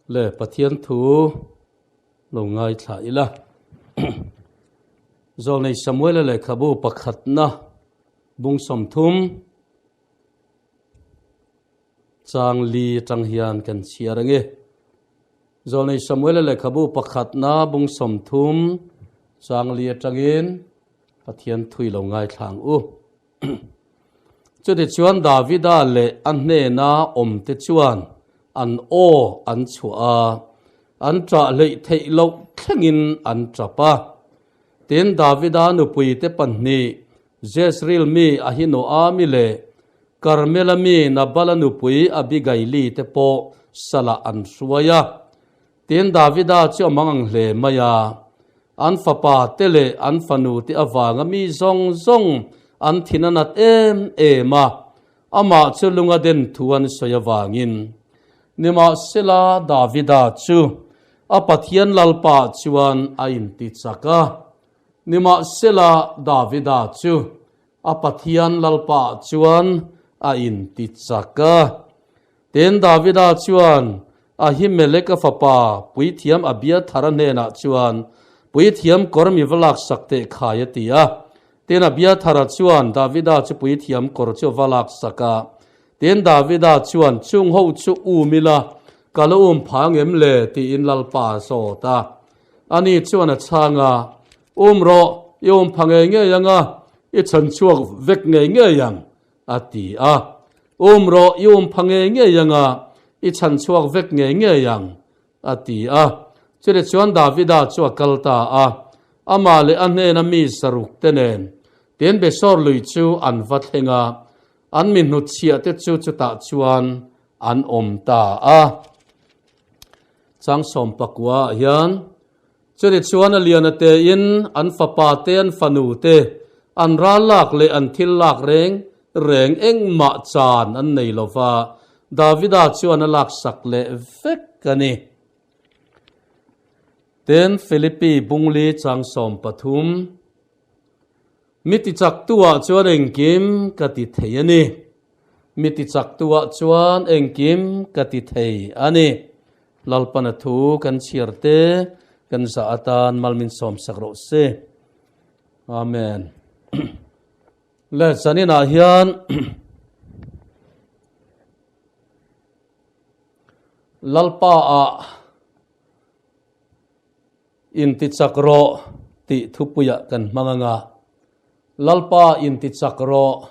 Le Pathian thu lo ngaithla ila. Zawlnei Samuela lehkhabu pakhatna bung 30 chang li atang hian kan chhiar ange. Zawlnei Samuela lehkhabu pakhatna bung 30 chang li atangin Pathian thui lo ngaithla ang u. Chutichuan Davida leh a hnena awmte chuan an aw an chhuah a, an ṭah hleih theih loh thlengin an ṭap a. Tin, Davida nupuite pahnih, Jezreel mi Ahinoami leh Karmela mi Nabala nupui Abigaili te pawh salah an hruai a. Tin, Davida chu a mang ang hle mai a, an fapa te leh an fanu te avanga mi zawng zawng an thin a nat em em a, amah chu lunga den thu an sawi avangin. Nimahsela, Davida chu a Pathian Lalpa chuan a intichak a. Nimahsela, Davida chu a Pathian Lalpa chuan a intichak a. Tin, Davida chuan Ahimeleka fapa puithiam Abiathara hnenah chuan, Puithiam kawr mi va laksak teh khai a ti a. Tin, Abiathara chuan Davida chu puithiam kawr chu a va laksak a. Tin, Davida chuan, Chung ho chu um ila, ka la um pha ngem le? tiin Lalpa a zawt a. Ani chuan a chhang a, Um rawh, i um pha ngei ngei ang a, i chhan chhuak vek ngei ngei ang. A ti a. Um rawh, i um pha ngei ngei ang a, i chhan chhuak vek ngei ngei ang, a ti a. Chutih chuan Davida chu a kal ta a, amah leh a hnena mi saruk te nen tin Besor lui chu an va thleng a, an mi hnutchhiah te chu chutah chuan an awm ta a. Chang 19 ah hian Chutih chuan a liana tein an fapa te an fanu te an ral lak leh an thil lak reng reng engmah chan an nei lo va, Davida chuan a laksak leh vek a ni. Tin, Philippi bungli chang 13, Mi tichaktuah chuan engkim ka ti thei a ni. Mi tichaktuah chuan engkim ka ti thei a ni. Lalpana thu kan chhiar te kan zah atan malmin sawmsak rawh se. Amen. Le zaninah hian Lalpa ah Intichak rawh tih thupuiah kan hmang ang a, Lalpa intichak rawh.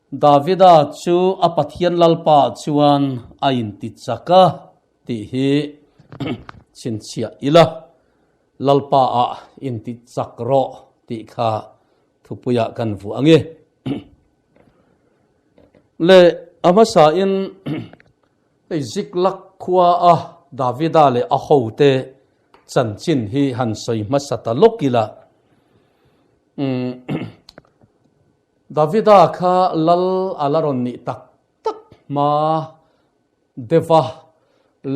Davida chu a Pathian Lalpa chuan a intichak a tih hi chhinchhiah ila, Lalpa ah intichak rawh tih kha thupuiah kan vuah ang e. Le a hmasain Hei Ziklag khua a Davida leh a hote chanchin hi han sawi hmasa ta lawk ila. Umm Davida kha lal a la rawn nih tak tak hma deuha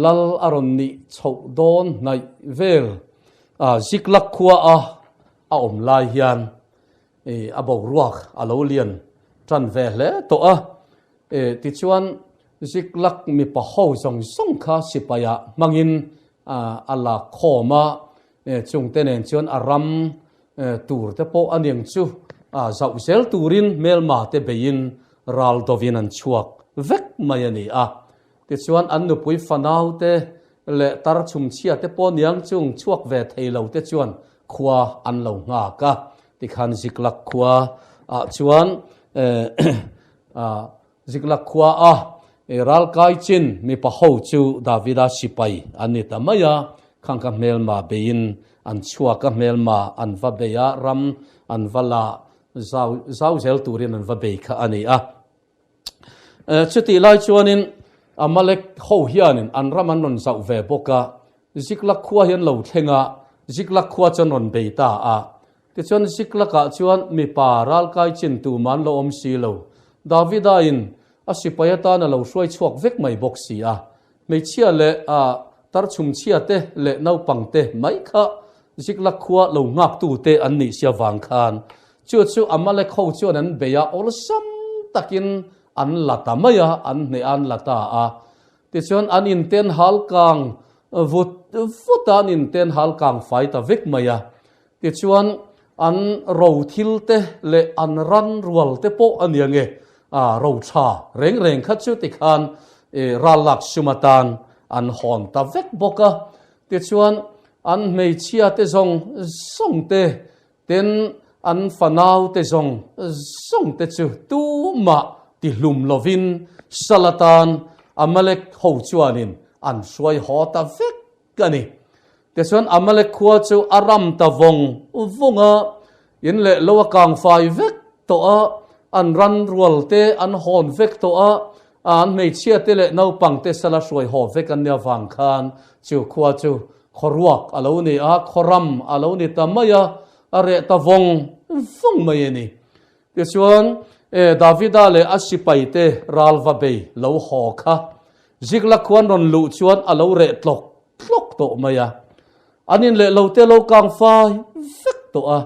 lal a rawn nih chhoh dawn hnaih vel a Ziklag khua a a awm lai hian a boruak a lo lian tan ve hle tawh a. Tichuan Ziklag mipa ho zawng zawng kha sipaiah hmangin a la khawm a, chungte nen chuan a ram tur te pawh a niang chu zauh zel turin hmelma te beiin ral dovin an chhuak vek mai a ni a. Tichuan an nupui fanau te leh tar chhumchhia te pawh niang chung chhuak ve thei lo te chuan khua an lo nghak a, tikhan Ziklag khua ah chuan Ziklag khua a ral kai chin mipa ho chu Davida sipai an ni ta mai a, khang kha hmelma beiin an chhuak a, hmelma an va bei a, ram an va la zau zau zel turin an va bei kha a ni a. Chutih lai chuanin Amalek ho hianin an ram an rawn zauh ve bawk a, Ziklag khua hi an lo thleng a, Ziklag khua chu an rawn bei ta a. Tichuan Ziklakah chuan mipa ralkai chin tumah an lo awm si lo. Davida-in a sipai atan a lo hruai chhuak vek mai bawk si a. Hmeichhia leh a tarchhumchhia te leh naupang te mai kha Ziklak khua lo nghaktu te an nih sia vang khan chu chu Amalek ho chuan an bei a, awlsam takin an la ta mai a, an hneh a an la ta a. Tichuan an inten hal kang vut vut a, an inten hal kang fai ta vek mai a. Tichuan an ro thil te leh an ran rual te pawh a nia nge, ro tha reng reng kha chu tikhan ral lak sum atan an hawn ta vek bawk a. Tichuan an hmeichhia te zawng zawng te Tin, an fanaute zawng zawngte chu tumah tihlum lovin sal atan Amalek ho chuanin an hruai haw ta vek a ni. Tichuan Amalek khua chu a ram ta vawng vawng a, in leh lo a kang fai vek tawh a, an ran rualte an hawn vek tawh a, an hmeichhiate leh naupangte sala hruai haw vek an nia vang khan chu khua chu Khawruak a lo ni a, khawram a lo ni ta mai a, a reh ta vawng vawng mai a ni. Tichuan, e, Davida leh a sipaite ral va bei lo haw kha Ziklag khuan rawn luh chuan a lo reh tlawk tlawk tawh mai a. An in leh lote lo kang fai vek tawh a.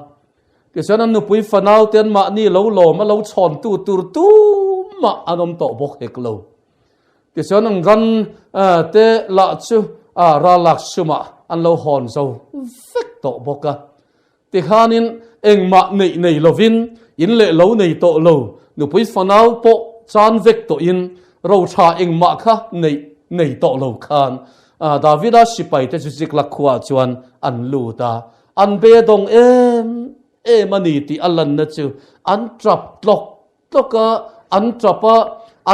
Tichuan an nupui fanaute an mahni lo lawm a lo chhawntu tur tumah an awm tawh bawk hek lo. Tichuan an ran te lah chu ral lak sumah an lo hawn zo vek tawh bawk a. Tikhanin engmah neih nei lovin in leh lo nei tawh lo, nupui fanau pawh chan vek tawhin roṭha engmah kha neih nei tawh lo khan Davida sipaite chu Ziklag khuaah chuan an lut a, an bedawng em em a ni tih a lanna chu an ṭap tlawk Tlawk a, an ṭap a,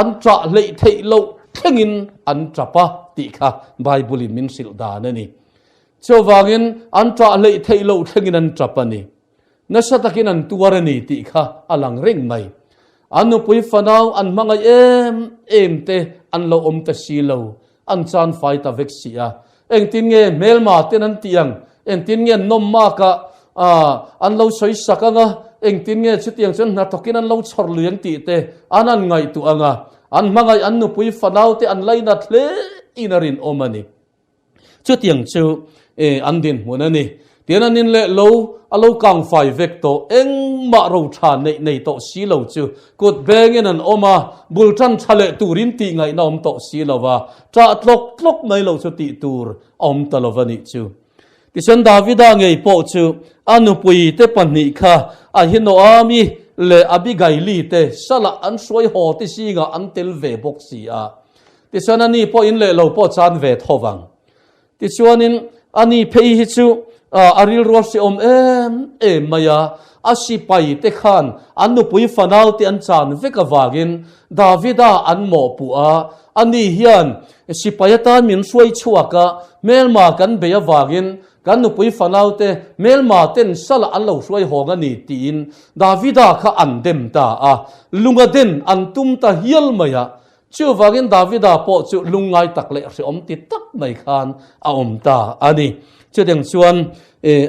an ṭah hleih theih loh thlengin an ṭap a tih kha Bible-in min hrilh dan a ni. Chuvangin an ṭah hleih theih loh thlengin an ṭap a ni. Nasa takin an tuar a ni tih kha a lang reng mai. An nupui fanau an hmangaih em em te an lo awm ta si lo, an chan fai ta vek si a. Engtin nge hmelma ten an tih ang? Engtin nge an nawm makah an lo sawi sak ang a? Engtin nge chutiang chuan hnathawkin an lo chhawr lui ang tih te an han ngaihtuah ang a? An hmangaih an nupui fanaute an lainat hle in a rinawm a ni. Chutiang chu an dinhmun a ni. Tian an in leh lo a lo kang fai vek tawh, engmah ro tha neih nei tawh si lo chu kut bengin an awm a, bul tan tha leh turin tih ngaihna awm tawh si lo va, ṭah tlawk tlawk mai lo chu tih tur a awm ta lo va nih chu. Tichuan Davida ngei pawh chu a nupui te pahnih kha Ahinoami leh Abigaili te salah an hruai haw ti zingah an tel ve bawk si a. Tichuan ani pawh in leh lo pawh chan ve tho vang. Tichuanin ani phei hi chu a rilru a hrehawm em em mai a, a sipai te khan an nupui fanau te an chan vek avangin Davida an mawhpuh a, ani hian sipai atan min hruai chhuak a, hmelma kan bei avangin kan nupui fanau te hmelma ten salah an lo hruai hawng a ni tiin Davida kha an dem ta a, lunga den an tum ta hial mai a. Chuvangin Davida pawh chu lungngai tak leh hrehawm ti tak mai khan a awm ta a ni. Chutiang chuan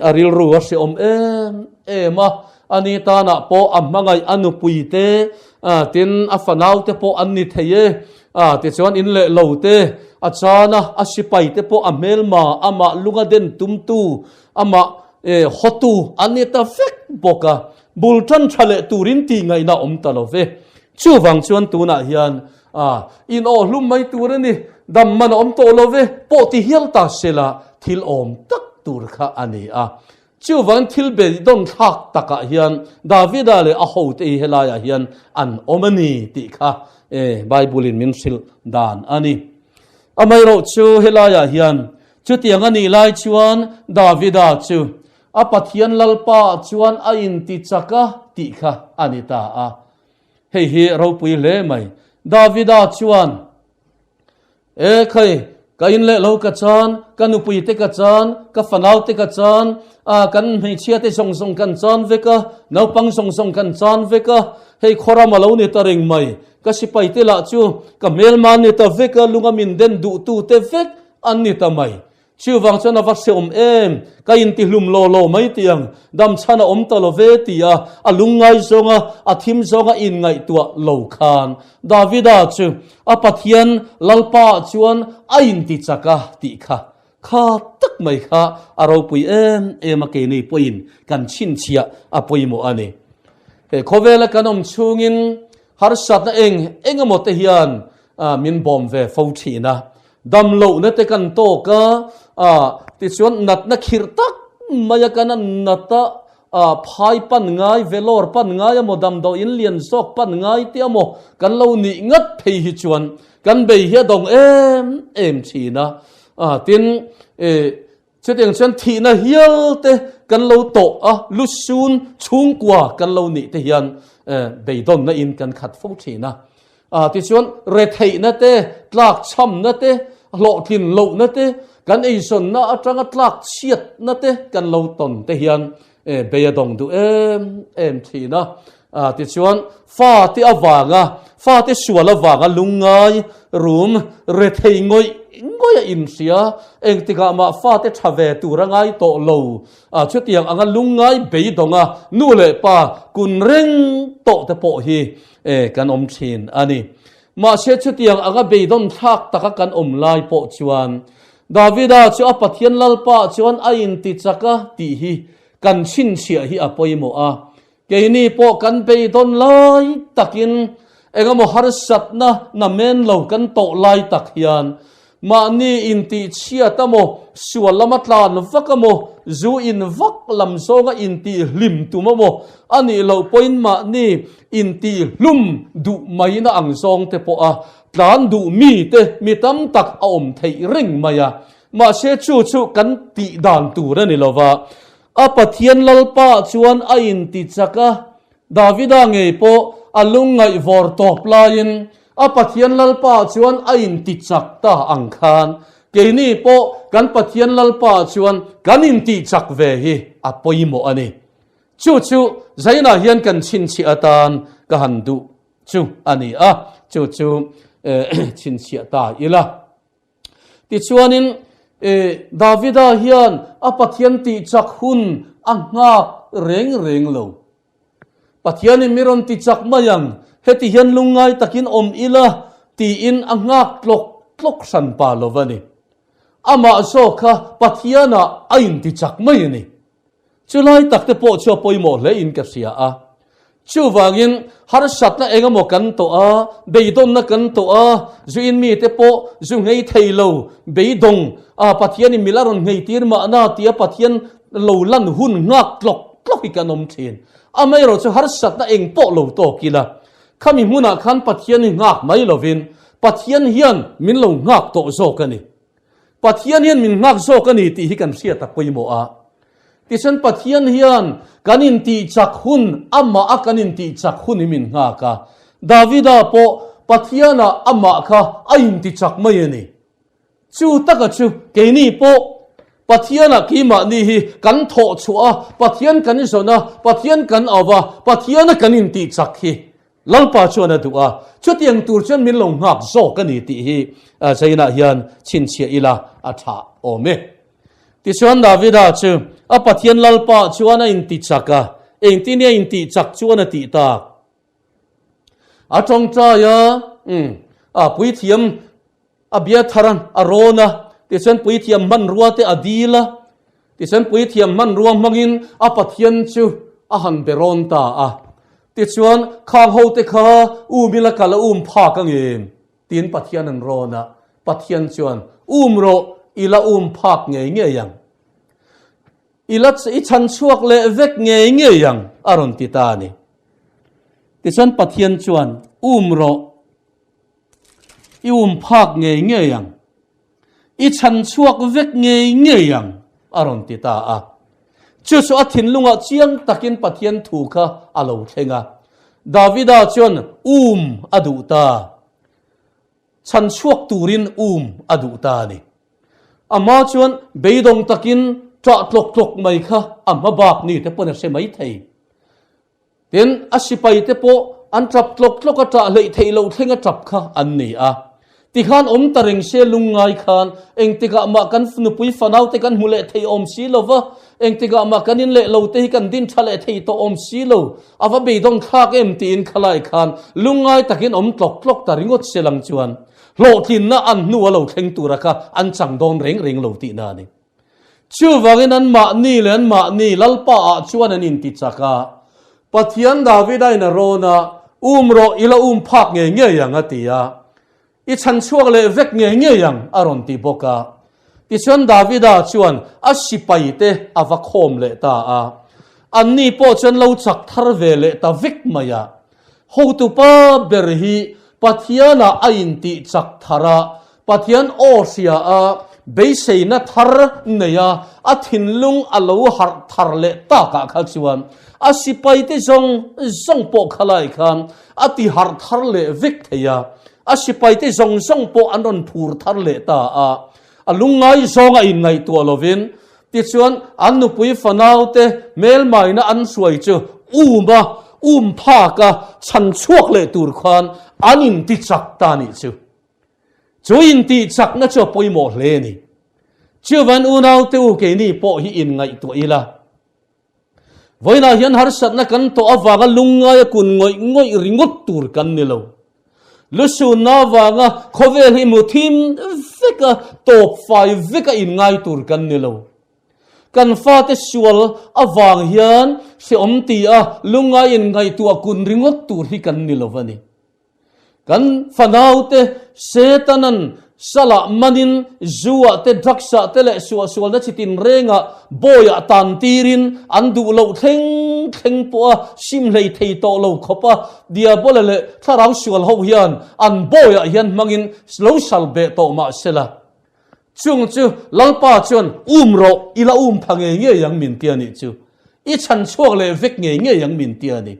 a rilru a hrehawm em em a, ani tanah pawh a hmangaih a nupui te, tin a fanau te pawh an ni thei e. Tichuan in leh lo te, a chana a sipai te pawh a hmelma, amah lunga den tumtu, amah hawtu an ni ta vek bawk a. Bul tan tha leh turin tih ngaihna awm ta lo ve. Chuvang chuan tunah hian a inawh hlum mai tur a ni, dam man a awm tawh lo ve pawh ti hial ta sela thil awm tak tur kha a ni a. Chuvang thil beidawn thlak takah hian Davida leh a hote hi helaiah hian an awm a ni tih kha Bible-in min hrilh dan a ni. Amaherawh chu helaiah hian chutiang a nih lai chuan Davida chu A Pathian Lalpa chuan a inti chak a tih kha a ni ta a. Hei hi ropui hle mai. Davida chuan, E khai, ka in leh lo ka chan, ka nupui te ka chan, ka fanau te ka chan, a kan hmeichhia te zawng zawng kan chan vek a, naupang zawng zawng kan chan vek a, hei khawram a lo ni ta reng mai. Ka sipai te lah chu ka hmelma ni ta vek a, lunga min den duhtu te vek an ni ta mai. Chuvang chuan a va hrehawm em, ka intihlum law law mai tih ang, dam chhan a awm ta lo ve ti a, a lungngai zawnga a thim zawnga inngaihtuah lo khan Davida chu a Pathian Lalpa ah chuan a intichak a tih kha kha tak mai kha a ropui em em a keini pawhin kan chhinchhiah a pawimawh a ni. He khawvela kan awm chhungin harsatna eng eng emaw te hian min bawm ve fo thin a. Dam lohna te kan tawk a, ah tichuan natna khirh tak maia kan a nat a, ah phai pan ngai, velawr pan ngai emaw, damdawiin lian zawk pan ngai te emaw kan lo nih ngat phei hi chuan kan bei hi a dawng em em thin a. Ah tin eh Chutiang chuan thihna hial te kan lo tawh a, lusun chhungkua kan lo nih te hian beidawnna in kan khat fo thin a. Tichuan retheihna te, tlakchhamna te, hlawhtlin lohna te, kan eizawnna atanga tlakchhiatna te kan lo tawn te hian bei a dawng duh em em thin a. Tichuan fate avanga, fate sual avanga lungngai rum rethei ngawih ngawih a inhria, engtikah mah fate tha ve tur a ngai tawh lo. Chutiang anga lungngai beidawnga nu leh pa kun reng tawh te pawh hi kan awm thin a ni. Mahse chutiang anga beidawn thlak taka kan awm lai pawh chuan Davida chu a Pathian Lalpa chuan a intichak a tih hi kan chhinchhiah hi a pawimawh a. Keini pawh kan beidawn lai takin engemaw harsatna na men lo kan tawh lai tak hian mahni intihchhiat emaw, sual lama tlan vak emaw, zu in vak lam zawnga intihhlim tum emaw a nih loh pawhin mahni intihhlum duh maina ang zawng te pawha tlan duh mite mi tam tak a awm theih reng mai a. Mahse chu chu kan tih dan tur a ni lova. A Pathian Lalpa chuan a inti chak a, Davida ngei pawh a lungngaih vawr tawp laiin a Pathian Lalpa chuan a inti chak ta ang khan keini pawh kan Pathian Lalpa chuan kan intih chak ve hi a pawimawh a ni. Chu chu Zainah hian kan chhinchhiah atan ka han duh chu a ni a, chu chu chhinchhiah ta ila. Tichuanin Davida hian a Pathian tihchak hun a nghak reng reng lo. Pathianin mi rawn tichak mai ang, heti hian lungngai takin awm ila tiin a nghak tlawk tlawk hran pa lo va ni. Amah zawk kha Pathianah a intichak mai a ni. Chulai tak te pawh chu a pawimawh hle in ka hria a. Chuvangin harsatna eng emaw kan tawh a, beidawnna kan tawh a, zu in mite pawh zu nghei thei lo, beidawng a Pathianin mil a rawn nghei tir mahna tia Pathian lo lan hun nghak tlawk tlawk hi kan awm thin. Amaherawh chu harsatna eng pawh lo tawk ila, khami hmunah khan Pathian hi nghak mai lovin Pathian hian min lo nghak tawh zawk a ni. Pathian hian min nghak zawk a ni tih hi kan hriat a pawimawh a. Tichuan Pathian hian kan intihchak hun, amah a kan intihchak hun hi min nghak a. Davida pawh Pathianah amah kha a intichak mai a ni. Chu taka chu keini pawh Pathianah keimahni hi kan thawh chhuah a, Pathian kan zawn a, Pathian kan au va, Pathiana kan intihchak hi Lalpa chuan a duh a, chutiang tur chuan min lo nghak zawk a ni tih hi Zainah hian chhinchhiah ila a tha awm e. Tichuan Davida chu a Pathian Lalpa chuan a intichak a, engtin nge a intihchak chuan a tih tak? A tawngtai a, umm, a puithiam a bia thar a rawn a, tichuan puithiam hmanrua te a dil a, tichuan puithiam hmanrua hmangin a Pathian chu a han be rawn ta a. Tichuan, khang ho te kha um ila kal a um phak angem? tiin Pathian an rawn a, Pathian chuan, Um rawh, i la um phak ngei ngei ang. I la i chhan chhuak leh vek ngei ngei ang, a rawn ti ta a ni. Tichuan Pathian chuan, Um rawh. I um phak ngei ngei ang. I chhan chhuak vek ngei ngei ang, a rawn ti ta a. Chu chu a thinlungah chiang takin Pathian thu kha a lo thleng a. Davida chuan um a duh ta. Chhan chhuak turin um a duh ta a ni. Ama chuan beidawng takin ṭah tlawk tlawk mai kha a hma bak ni te pawn a hre mai thei. Tin, a sipaite pawh an ṭap tlawk tlawk a ṭah hleih theih loh thleng a ṭap kha an ni a. Tikhan awm ta reng se lungngai khan engtikah mah kan nupui fanaute kan hmu leh thei awm si lo va, engtikah mah kan in leh lote hi kan din ṭha leh thei tawh awm si lo, a va beidawng thlak em tiin khalai khan lungngai takin awm tlawk tlawk ta ringawt se lang chuan hlawhtlinna an hnu a lo thleng tura kha an chang dawn reng reng lo tihna a ni. Chuvangin anmahni leh anmahni Lalpa ah chuan an intichak a, Pathian Davida in a rawn a, Um rawh, i la um phak ngei ngei ang a ti a. I chhan chhuak leh vek ngei ngei ang, a rawn ti bawk a. Tichuan Davida chuan a sipaite a va khawm leh ta a. Anni pawh chuan lo chak thar ve leh ta vek mai a. Hotupa ber hi Pathianah a intih chak thar a, Pathian aw hria a, beiseina thar nei a, a thinlung a lo harh thar leh takah kha chuan a sipaite zawng zawng pawh khalai khan a ti harh thar leh vek thei a, a sipaite zawng zawng pawh an rawn phur thar leh ta a, a lungngai zawng a inngaihtuah lovin tichuan an nupui fanaute hmelmaina an hruai chu um a, um phak a, chhan chhuak leh tur khan an intichak ta nih chu. Chu intihchakna chu a pawimawh hle a ni. Chuvan unaute u keini pawh hi inngaihtuah ila. Vawiinah hian harsatna kan tawh avanga lungngaia kun ngawih ngawih ringawt tur kan ni lo. Lusunna avanga khawvel hi mu thim veka tawp fai veka inngai tur kan ni lo. Kan fate sual avang hian hreawm ti a lungngai inngaihtuah kun ringawt tur hi kan ni lo a ni. Kan fanaute Setanan salah manin zu-ah te, drugs-ah te leh suahsualna chi tinrengah bawiah tan tirin an duh loh thleng thleng pawha sim hlei thei tawh lo khawpa Diabola leh thlarau sual ho hian an bawiah hian hmangin lo sal beh tawh mah sela. Chung chu Lalpa chuan um rawh, i la um pha ngei ngei ang min ti a nih chu. I chhan chhuak leh vek ngei ngei ang min ti a ni.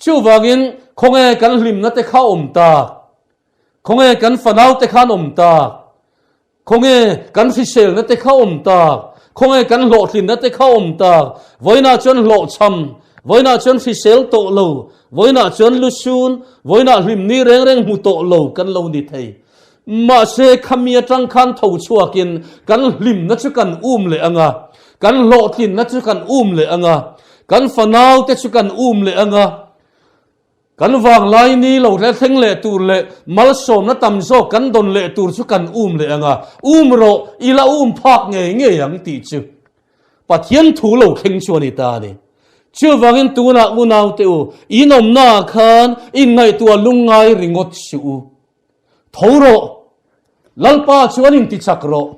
Chuvangin khawnge kan hlimna te kha awm tak? Khawnge kan fanau te khan awm tak? Khawnge kan hriselna te kha awm tak? Khawnge kan hlawhtlinna te kha awm tak? Vawiinah chuan hlawhchham, vawiinah chuan hrisel tawh lo, vawiinah chuan lusun, vawiinah hlimni reng reng hmu tawh lo kan lo ni thei. Mahse khami atang khan tho chhuakin kan hlimna chu kan um leh ang a, kan hlawhtlinna chu kan um leh ang a, Kan fanaute chu kan um leh ang a, kan vanglai ni lo hle thleng leh tur leh malsawmna tam zawk kan dawn leh tur chu kan um leh ang a, um rawh i la um phak ngei ngei ang tih chu Pathian thu lo thleng chu a ni ta a ni. Chuvangin tunah unaute u, in awmnaah khan inngaihtuah lungngai ringawt suh u. Tho rawh, Lalpa chuan intichak rawh.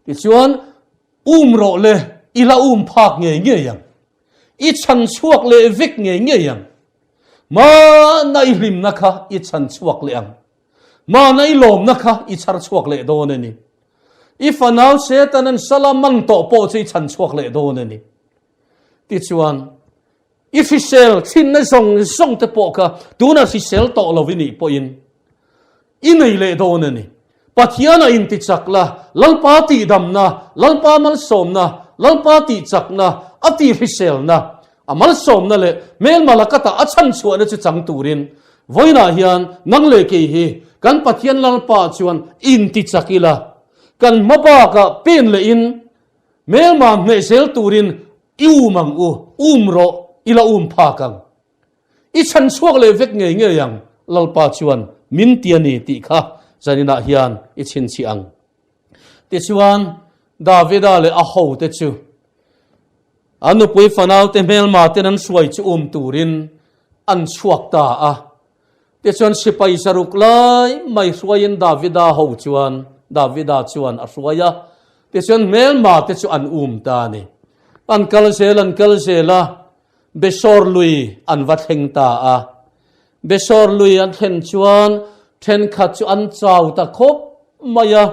Tichuan, Um rawh le, i la um phak ngei ngei ang. I chhan chhuak leh vek ngei ngei ang. Mahna i hlimna kha i chhan chhuak leh ang. Mahna i lawmna kha i chhar chhuak leh dawn a ni. I fanau Satan an sala man tawh pawh chu i chhan chhuak leh dawn a ni. Tichuan, i hrisel thinna zawng zawng te pawh kha tunah hrisel tawh lo i nih pawhin I nei leh dawn a ni. Pathian a intichak la, Lalpa tihdamna, Lalpa malsawmna, Lalpa tihchakna, a tihriselna, a malsawmna leh hmelma lakata a chhanchhuahna chu chang turin vawiinah hian nang leh kei hi kan Pathian Lalpa chuan intichak ila, kan hma bakah pen lehin hmelma hneh zel turin i um ang u, um rawh, ila um phak ang. I chhan chhuak leh vek ngei ngei ang, Lalpa chuan min ti a ni tih kha zaninah hian i chhinchhiah ang. Tichuan, Davida leh a hote chu an nupui fanaute hmelmaten an hruai chu um turin an chhuak ta a. Tichuan, sipai zaruk lai mai hruaiin Davida ho chuan Davida chuan a hruai a. Tichuan, hmelmate chu an um ta a ni. An kal zel an kal zel a. Besor lui an va thleng ta a. Besor lui an thlen chuan thenkhat chu an chau ta khawp mai a,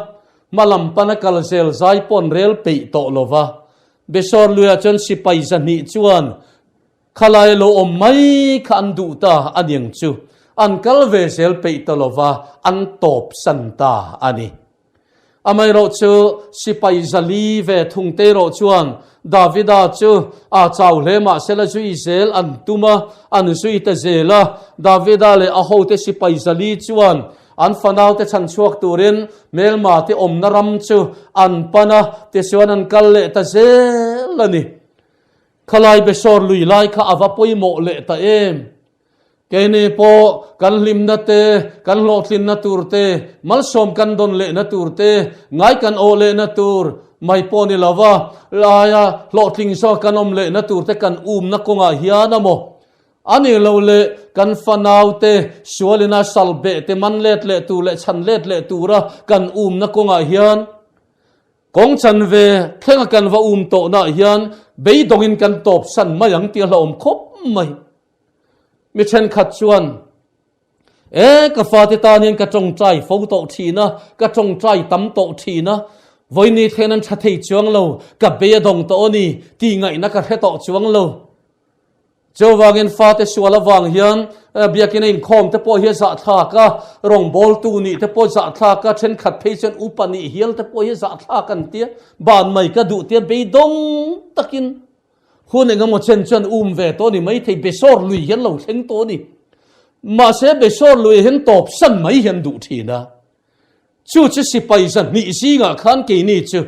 hma lam pana kal zel zai pawh an rel peih tawh lo va. Besor luiah chuan sipai zahnih chuan khalai lo awm mai kha an duh ta a niang chu, an kal ve zel peih ta lo va, an tawp san ta a ni. Amaherawh chu sipai zali ve thung te erawh chuan Davida chu a chau hle mahsela zui zel an tum a, an zui ta zel a. Davida leh a hote sipai zali chuan an fanaute chhan chhuak turin hmelma te awmna ram chu an pan a, tichuan an kal leh ta zel a ni. Khalai Besor lui lai kha a va pawimawh leh ta em? Keini pawh kan hlimna te, kan hlawhtlinna tur te, malsawm kan dawn lehna tur te, ngai kan awh lehna tur mai pawh ni lova, laia hlawhtling zawk kan awm lehna tur te kan umna kawngah hian a maw? A nih loh leh kan fanaute sualina sal beh te man let leh tur leh chhan let leh tura kan umna kawngah hian kawng chanve thlenga kan va um tawhnaah hian beidawngin kan tawpsan mai ang tih a hlauhawm khawp mai. Mi thenkhat chuan E, ka fate tan hian ka tawngtai fo tawh thin a, ka tawngtai tam tawh thin a, vawiini thlen an tha thei chuang lo, ka bei a dawng tawh a ni tih ngaihna ka hre tawh chuang lo. Chuvangin fate sual avang hian biakin a inkhawm te pawh hi a zahthlak a, rawngbawltu nih te pawh zahthlak a, thenkhat phei chuan upa nih hial te pawh hi a zahthlak an tia, ban mai ka duh tia beidawng takin Hun engemaw chen chuan um ve tawh a ni maithei, Besor lui hian lo thleng tawh a ni. Mahse Besor lui hian tawp san mai hian duh thin a. Chu chu sipai zahnih zingah khan keini chu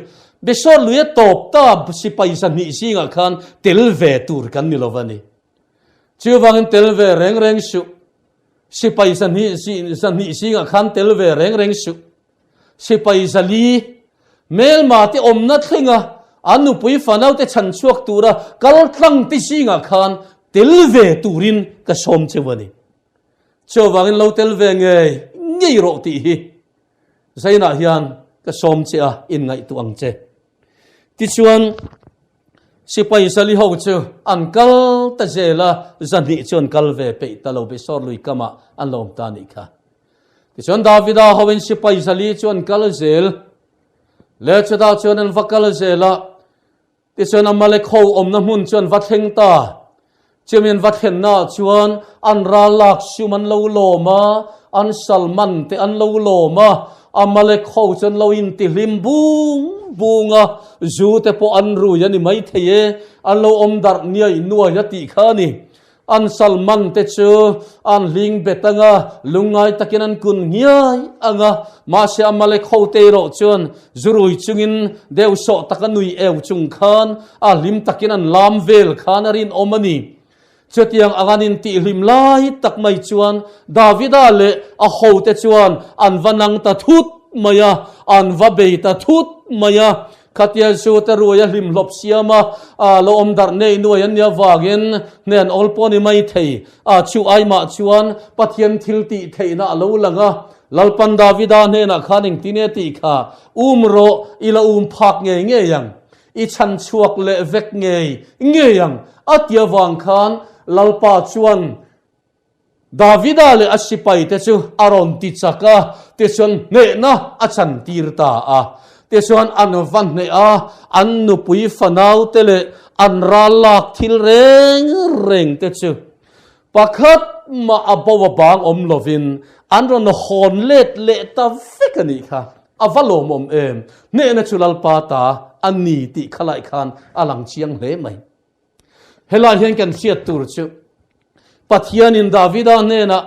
Besor luia tawp ta sipai zahnih zingah khan tel ve tur kan ni lo va ni. Chuvangin tel ve reng reng suh. Sipai zahnih zahnih zingah khan tel ve reng reng suh. Sipai zali hmelma te awmna thlenga an nupui fanaute chhan chhuak tura kal tlang te zingah khan tel ve turin ka sawm cheu a ni. Chuvangin lo tel ve ngei ngei rawh tih hi Zainah hian ka sawm che a, inngaihtuah ang che. Tichuan sipai zali ho chu an kal ta zel a, zahnih chu an kal ve peih ta lo, Besor lui kamah an lo awm ta a nih kha. Tichuan Davida hoin sipai zali chu an kal zel. Le chutah chuan an va kal zel a. Tichuan Amalek ho awmna hmun chu an va thleng ta. Chumi an va thlennaah chuan an ral lak sum an lo lawm a, an sal man te an lo lawm a. Amalek ho chu an lo intihlim bung bung a, zu te pawh an rui a ni maithei e, an lo awm darh niai nuai a tih kha a ni. An salman te chu an hling bet ang a, lungngai takin an kun ngiai ang a. Mahse Amalek hote erawh chuan zurui chungin deuhsawh taka nui eu chung khan a hlim takin an lam vel khan a rinawm a ni. Chutiang ang an intihhlim lai tak mai chuan Davida leh a hote chuan an va nang ta thut mai a, an va bei ta thut mai a. Khatia zu te ruai a hlim hlawp siam a, a lo awm darh nei nuai an nih avangin hnen awl pawh ni mai thei. A chu aimah chuan Pathian thil tih theihna a lo lang a, Lalpan Davida hnenah khan engtin nge tih kha um rawh, i la um phak ngei ngei ang, i chhan chhuak leh vek ngei ngei ang a ti avang khan Lalpa chuan Davida leh a sipaite chu a rawn ti chak a, tichuan hnehna a chantir ta a. Tichuan an va hneh a, an nupui fanaute leh an ral lak thil reng reng te chu pakhat mah a bo a bang awm lovin an rawn hawn let leh ta vek a nih kha. A va lawmawm em! Hnehna chu Lalpa ta a ni tih khalai khan a lang chiang hle mai. Helai hian kan hriat tur chu Pathianin Davida hnenah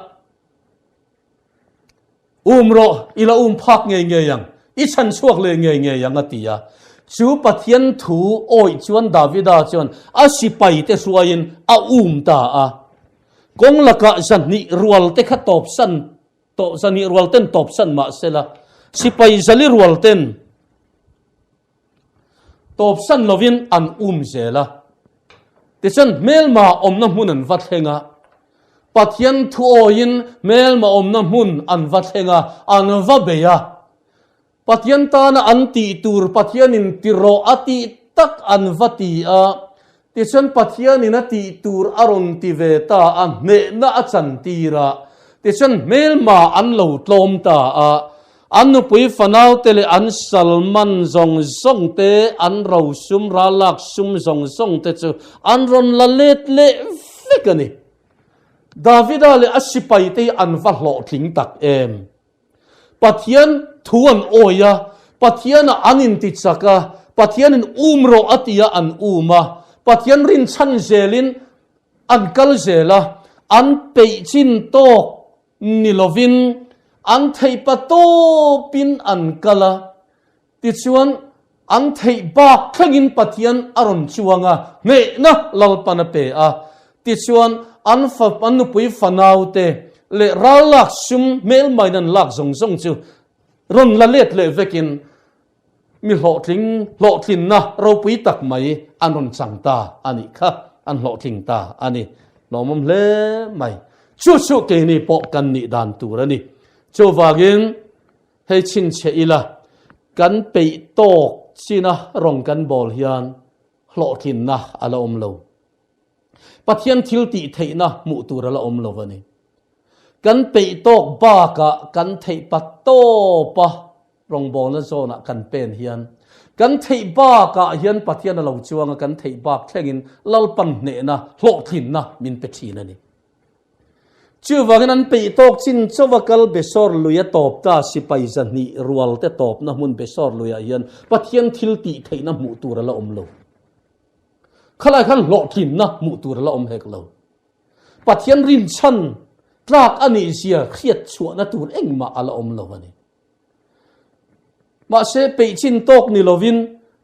um rawh i la um phak ngei ngei ang, i chhan chhuak leh ngei ngei ang a ti a. Chu Pathian thu awih chuan Davida chuan a sipai te hruaiin a um ta a. Kawng lakah zahnih rual te kha tawpsan tawh zahnih rual ten tawpsan mah sela sipai zali rual ten Tawpsan lovin an um zel a. Tichuan hmelma awmna hmun an va thleng a. Pathian thuawiin hmelma awmna hmun an va thleng a, an va bei a. Pathian tana an tih tur Pathianin ti rawh a tih tak an va ti a. Tichuan Pathianin a tih tur a rawn ti ve ta a, hnehna a chantir a. Tichuan hmelma an lo tlawm ta a. An nupui fanaute leh an salman zawng zawng te, an rosum ralak sum zawng zawng te chu an rawn la let leh vek a ni. Davida leh a sipaite hi an va hlawhtling tak em! Pathian thu an awi a, Pathianah an intichak a, Pathianin um rawh a ti a an um a, Pathian rinchhan zelin an kal zel a, an peih chin tawk Ni lovin an theih pa tawpin an kal a, tichuan an theih bak thlengin Pathian a rawn chuang a, hnehna Lalpan a pe a, tichuan an fa an nupui fanaute leh ral lak sum hmelmain an lak zawng zawng chu rawn la let leh vekin mi hlawhtling hlawhtlinna ropui tak mai an rawn chang ta a nih kha, an hlawhtling ta a ni. Lawmawm hle mai. Chu chu keini pawh kan nih dan tur a ni. Chuvangin hei chhinchhiah ila, kan peih tawk china rawng kan bawl hian hlawhtlinna a la awm lo. Pathian thil tih theihna hmuh tur a la awm lo a ni. Kan peih tawk bakah kan theih pa tawpa rawngbawlna zawnah kan pen hian kan theih bakah hian Pathian a lo chuang a, kan theih bak thlengin Lalpan hnehna, hlawhtlinna min pe thin a ni. Chuvangin an peih tawk chin chauha kal Besor lui a tawp ta, sipai zahnih rual te tawpna hmun Besor luiah hian Pathian thil tih theihna hmuh tur a la awm lo. Khalai khan hlawhtlinna hmuh tur a la awm hek lo. Pathian rinchhan tlak a nih zia hriat chhuahna tur engmah a la awm lo a ni. Mahse peih chin tawk ni lovin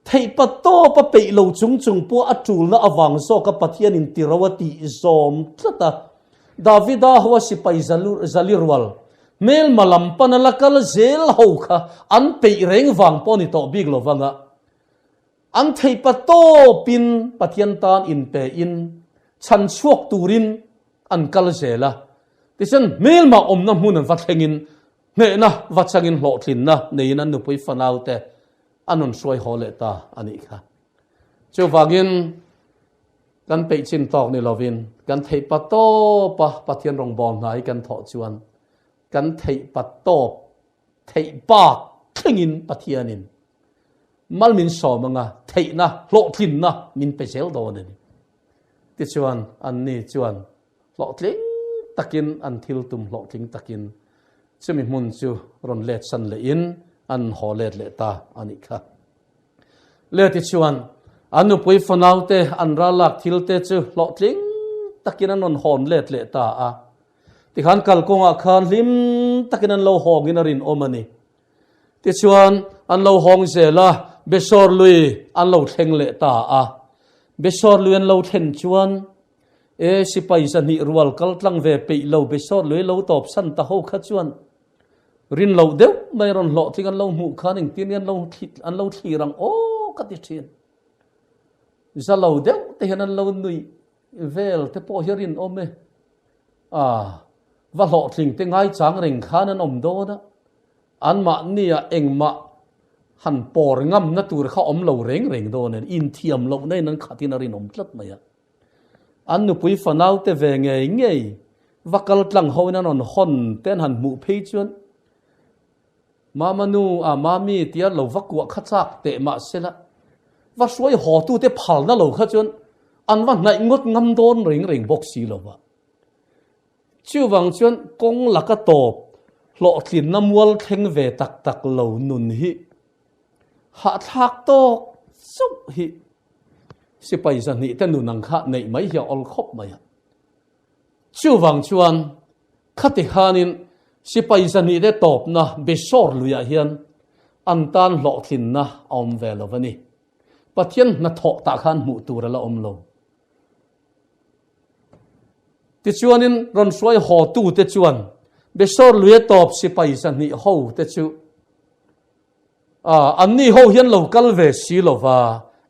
theihpa tawpa peih lo chung chung pawh a tulna avang zawka Pathianin tiro a tih zawm tlat a. Davida ho a sipai zali rual hmelma lam pana la kal zel ho kha an peih reng vang pawh ni tawh bik lovang a. An theihpa tawpin Pathian tan inpein chhan chhuak turin an kal zel a, tichuan hmelmah awmna hmun an va thlengin hnehna va changin hlawhtlinna neiin an nupui fanaute an rawn hruai haw leh ta a nih kha. Chuvangin kan peih chin tawk ni lovin kan theihpa tawpa Pathian rawngbâwl hna hi kan thawh chuan kan theihpa tawp theih bak thlengin Pathianin Mal min sawm anga theihna, hlawhtlinna min pe zel dawn a ni. Tichuan, anni chuan hlawhtling takin an thil tum hlawhtling takin chumi hmun chu rawn let san lehin an haw let leh ta a nih kha. Le tichuan, an nupui fanaute an rallak thilte chu hlawhtling takin an rawn hawn let leh ta a. Tikhan kalkawngah khan hlim takin an lo hawngin a rinawm a ni. Tichuan, an lo hawng zel a, Besor lui an lo thleng leh ta a. Besor lui an lo thlen chuan, E, sipai zahnih rual kal tlang ve peih lo Besor lui lo tawp san ta ho kha chuan rin loh deuh mai rawn hlawhtling an lo hmuh khan engtin nge an lo an lo thlir ang aw ka ti thin. Za lo deuh te hian an lo nuih vel te pawh hi a rinawm e. A, va hlawhtling te ngaichang reng khan an awm dawn a, anmahnia engmah han pawr ngamna tur kha awm lo reng reng dawn a ni, inthiam lohna in an khatin a rinawm tlat mai a. An nupui fanaute ve ngei ngei va kal tlang hoin an rawn hawn te an han hmuh phei chuan Mama nu a mami tia lo va kuah kha chak teh mah sela, va hruai haw tute phalna lo kha chuan an va hnaih ngawt ngam dawn reng reng bawk si lo va. Chuvang chuan kawng laka tawp hlawhtlinna mual thleng ve tak tak lo nun hi hahthlak tawk chauh hi sipai zahnih te nun ang kha neih mai hi a awl khawp mai a. Chuvang chuan khati khanin sipai zahnih te tawpna Besor luiah hian an tan hlawhtlinna a awm ve lo a ni. Pathian hnathawh tah khan hmuh tur a la awm lo. Tichuanin rawn hruai hawtute chuan Besor luia tawp sipai zahnih hote chu Anni ho hian lo kal ve si lo va,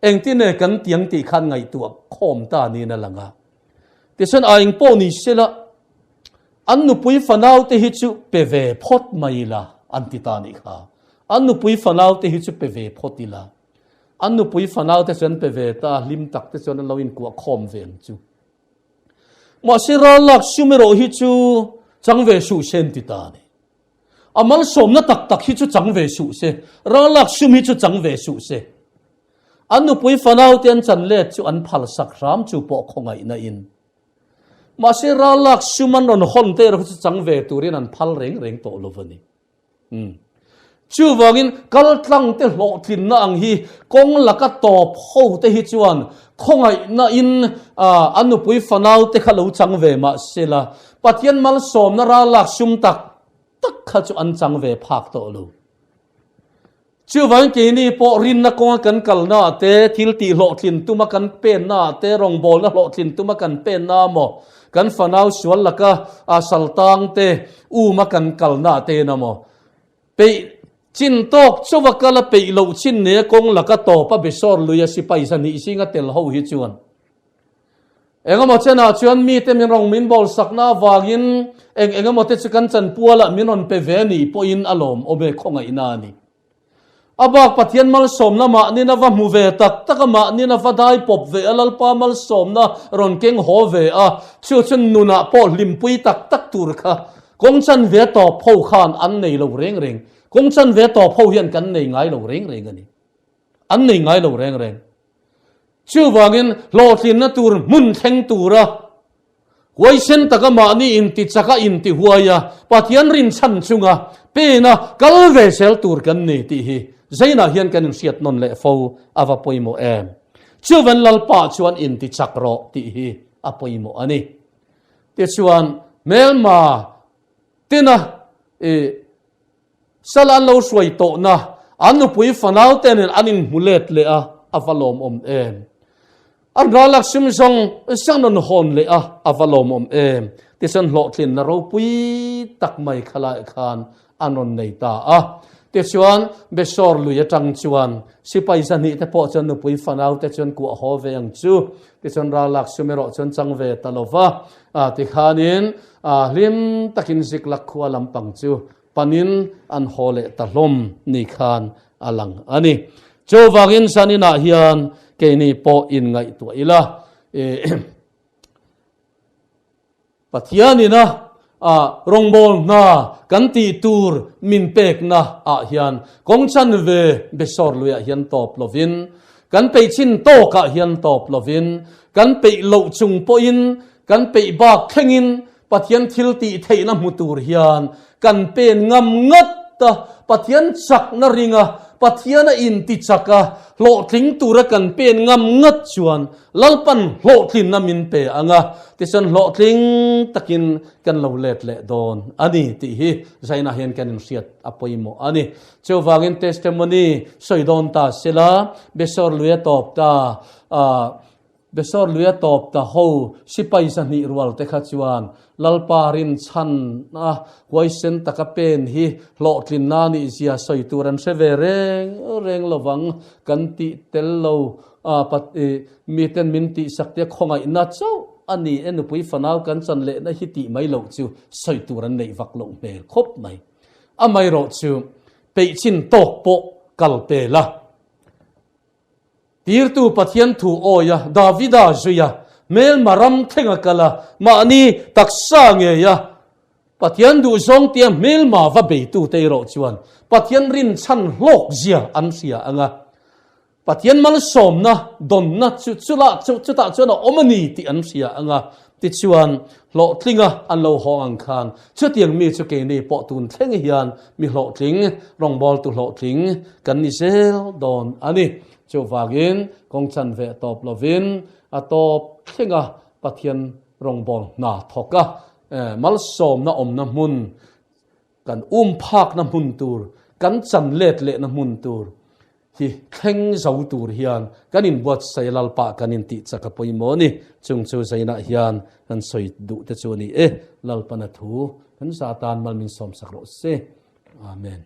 engtin nge kan tiang tih khan ngaihtuah khawm ta niin a lang a. Tichuan a eng pawh ni se la, an nupui fanaute hi chu pe ve phawt mai ila an ti ta nih kha. An nupui fanaute hi chu pe ve phawt ila. An nupui fanaute chu an pe ve ta, hlim tak te chuan an lo inkuah khawm ve ang chu. Mahse ral lak sum erawh hi chu chang ve suh se an ti ta a ni. A malsawmna tak tak hi chu chang ve suh se, ralak sum hi chu chang ve suh se. An nupui fanaute an chan let chu an phalsak hram chu pawh khawngaihna in. Mahse ralak sum an rawn hawn te erawh hi chu chang ve turin an phal reng reng tawh lo a ni. Umm. Chuvangin kaltlang te hlawhtlinna ang hi kawng laka tawp ho te hi chuan khawngaihna in an nupui fanaute kha lo chang ve mah sela Pathian malsawmna ralak sum tak tak kha chu an chang ve phak tawh lo. Chuvangin keini pawh rinna kawnga kan kalna ah te, thil tih hlawhtlin tuma kan penna ah te, rawngbawlna hlawhtlin tuma kan penna maw, kan fanau sual laka saltang te uma kan kalna ah te ina maw, peih chin tawk chauha kal a peih loh chin nea kawng laka tawpa Besor luia sipai zahnih zinga tel ho hi chuan. Engemaw chenah chuan mite min rawn min bawl sakna avangin eng engemaw te chu kan chanpualah min rawn pe ve ni pawhin a lawmawm e, khawngaihna a ni. A bak Pathian malsawmna mahnin a va hmu ve tak tak a, mahnin a va dai pawp ve a, Lalpa malsawmna rawn keng haw ve a, chu chu nunah pawh hlimpui tak tak tur kha kawng chanve tawp ho khan an nei lo reng reng. Kawng chanve tawp ho hian kan nei ngai lo reng reng a ni. An nei ngai lo reng reng. Chuvangin hlawhtlinna tur hmun thleng tura huaisen taka mahni intichaka intihuaia Pathian rinchhan chunga pena kal ve zel tur kan ni tih hi Zainah hian kan inhriat nawn leh fo a va pawimawh em. Chuvan Lalpa chuan intichak rawh tih hi a pawimawh a ni. Tichuan hmelma tina i Sala an lo hruai tawhna an nupui fanau te nen an inhmu let leh a, a va lawmawm em. An ralak sim zawng zawng rawn hawn leh a, a va lawmawm em. Tichuan hlawhtlinna ropui tak mai khalai khan an rawn nei ta a. Tichuan Besor lui atang chuan sipai zahnih te pawh chuan nupui fanau te chuan kuah haw ve ang chu. Tichuan ralak sum erawh chuan chang ve ta lo va. Tikhanin hlim takin Ziklak khua lampang chu panin an haw leh ta hlawm ni khan a lang a ni. Chuvangin zaninah hian keini pawh inngaihtuah ila, Pathianina rawngbawl hna kan tih tur min pekna ah hian kawng chanve besawr luiah hian tawp lovin, kan peih chin tawkah hian tawp lovin, kan peih loh chung pawhin kan peih bak thlengin Pathian thil tih theihna hmu tur hian kan pen ngam ngat a, Pathian chakna ringa Pathian a inti chak a, hlawhtling tura kan pen ngam ngat chuan Lalpan hlawhtlinna min pe ang a, tichuan hlawhtling takin kan lo let leh dawn a ni tih hi Zaina hian kan inhriat a pawimawh a ni. Chuvangin testimony sawi dawn ta sela, Besor lui a tawp ta, Besor luia tawp ta ho sipai zahnih rual te kha chuan Lalpa rinchhan a huaisen taka pen hi hlawhtlinna nih zia sawi tur an hre ve reng reng lovang kan tih tel lo a miten min tihsak te khawngaihna chauh a ni e nupui fanau kan chan lehna hi tih mai loh chu sawi tur an neih vak loh hmel khawp mai. Amaherawhchu peih chin tawk pawh kal pel a. Tirtu Pathian thu awi a, Davida zui a, hmelma ram thleng a kal a, mahni taksa ngei a, Pathian duhzawng tia hmelma va beitute erawh chuan Pathian rinchhan hlawk zia an hria ang a, Pathian malsawmna dawnna chu chula chu chutah chuan a awm a ni tih an hria ang a, tichuan hlawhtlinga an lo hawng ang khan chutiang mi chu keini pawh tun thleng hian mi hlawhtling, rawngbawltu hlawhtling kan ni zel dawn a ni. Chuvangin kawng chan ve tawp lovin a tawp thlenga Pathian rawngbâwl hna thawk a, malsawmna awmna hmun, kan um phakna hmun tur, kan chan let lehna hmun tur hi thleng zo tur hian kan inbuatsaih Lalpa kan intih chak a pawimawh a ni. Chung chu Zainah hian kan sawi duh te chu a ni e. Lalpana thu kan za tan mal min sawmsak rawh se. Amen.